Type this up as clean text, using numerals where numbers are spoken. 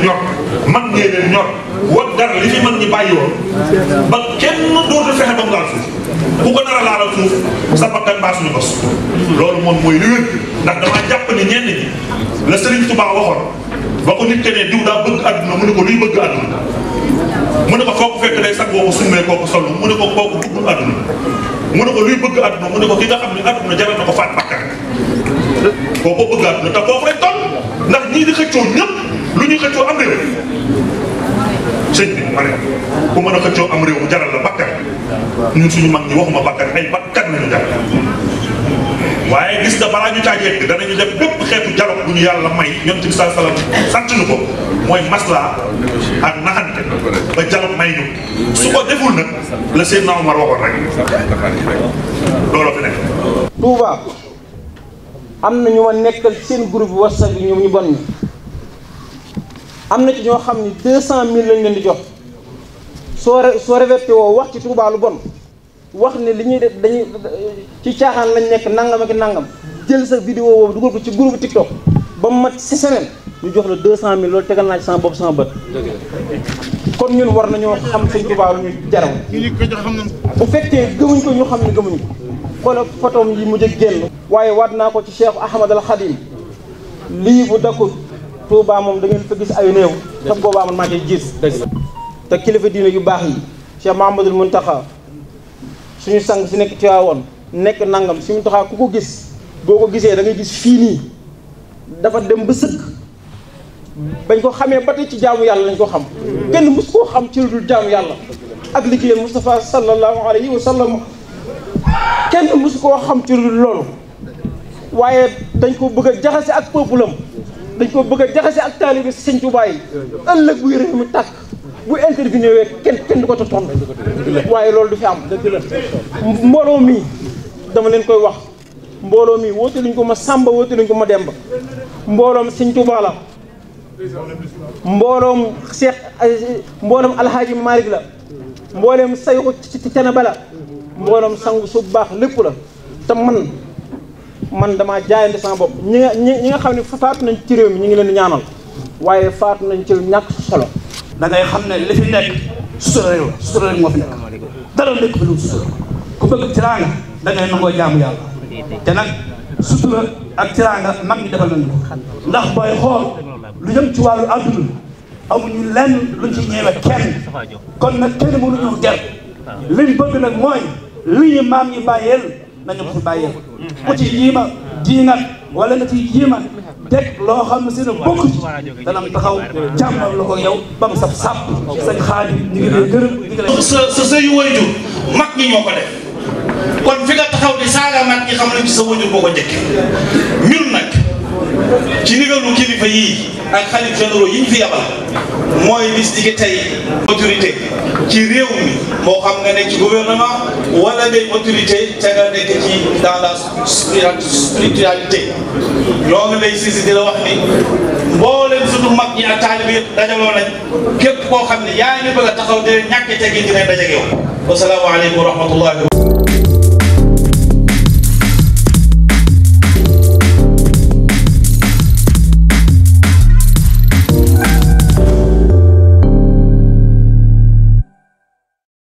ñor mag ñee leen ñor war dara li fi mag ñi bàyyi woon ba kenn dootul fexe ba mu laal suuf ku ko nar a laalal suuf sa bakkan baa suñu bos loolu moom mooy li wér ndax damaa jàpp ni ñenn ñi la Serigne Touba waxoon ba ko nit ke ne diw daa bëgg àdduna mu ne ko luy bëgg àdduna mu ne ko foo ko fekk day sax boo ko summee kooku sol mu ne ko kooku bëggul àdduna mu ne ko luy bëgg àdduna mu ne ko ki nga xam ne àdduna jaral na ko faat bakkan kooku bëgg àdduna te foofu lañ toll ndax ñii di xëccoo ñëpp lu ñuy xëccoo am réew sëñ bi ma ne ku mën a xëccoo am réew mu jaral la bakkan ñun suñu mag ñi waxuma bakkan ay bakkan lañu jaral waaye gis nga balaa ñu caa yegg danañu def bépp xeetu dialogue bu ñu yàlla may yonent bi sallallahu alayhi wasallam sant ñu ko mooy maslaa ak naxante ba dialogue may ñu su ko deful nag la Seydina Omar waxoon rek looloo fi nekk. Touba am na ñu ma nekkal seen groupe WhatsApp yi ñoom ñu bon ñi am na ci ñoo xam ni 200.000 lañ leen di jox soo réverté woo wax ci Touba lu bon wax ne li ñuy def dañuy ci caaxaan lañ nekk nangam ak nangam jël sa vidéo boobu dugal ko ci groupe TikTok ba mu mat 6 semaines ñu jox la 200.000 loolu tegal naa ci sama bopp sama bët. kon ñun war nañoo xam sëñ Touba lu ñu jaraw bu fekkee gëmuñ ko ñu xam ne gëmuñ ko xoolal photom yi mu jëg génn waaye waat naa ko ci Cheikh Ahmad al Khadim lii bu dakkul Touba moom da ngeen fa gis ay néew te boobaa man maa koy gis te kilifa diine yu baax yi Cheikh Mahamadul Muntaxa suñu sang si nekk Tiwaawoon nekk nangam suñu taxaa ku ko gis boo ko gisee da ngay gis fii nii dafa dem ba sëkk bañ ko xamee ba tey ci jaamu yàlla lañ ko xam kenn mus koo xam ci lu dul jaamu yàlla ak liggéeyam Moustapha sallallahu alayhi wa sallam kenn mus koo xam ci lu dul loolu waaye dañ ko bëgg a jaxase ak peuple am dañ ko bëgg a jaxase ak taalibe Sëñ Tuubaa yi ëllëg buy réew mi tàkk bu intervenir wee kenn du ko tontu waaye loolu du fi am mbooloo mi dama leen koy wax mbooloo mi woote luñ ko ma Sàmba woote luñ ko ma Demba mbooloom Sëñ Tuubaa la mbooloom Cheikh mbooloom Alhaaji Malick la mbooloom sayxu ci Canaba la mbooloom sangu su baax lépp la te man damaa jaayante sama bopp ñi nga xam ne faatu nañ ci réew mi ñu ngi leen di ñaanal waaye faatu nañ ci ñàkk solo da ngay xam ne li fi nekk sutura réew la sutura rek moo fi nekk dara nekk fi lu sutura ku bëgg tiraanga da ngay nangoo jaamu yàlla te nag sutura ak tiraanga mag ñi defal nañu ko ndax booy xool lu jëm ci wàllu àdduna amuñu lenn luñ ci ñeewe kenn kon nag kenn mënuñu jar liñ bëgg nag mooy li ñu maam yi bàyyeel nañu ko fi bàyyeel ku ci jiima diingat wala nga ciy jiima teg loo xam ne seen bokk ci dana taxaw jàmmal la ko yow ba mu saf sàpp sañ Xaadim ñu ngi lay gërëm ñu ngi lay sa sëyu waajur mag ñi ñoo ko def kon fi nga taxaw di saaga mag ñi xam nañ ci sa waajur boo ko njëkkee ñun nag ci ndigalu kilifa yii ak xalif généraux yi ñu fi yabal mooy bis di tey autorité ci réew mi moo xam nga nekk ci gouvernement wala ngay autorité te nga nekk ci dans la spiritualité ñoo ngi lay sisi di la wax ni mbooleen suñu mag ñi ak taalibe yëpp dajaloo nañ képp koo xam ne yaa ngi bëgg a taxaw de ñàkk tegi dinañ daje ak yow wasalaamaaleykum wa rahmatullahi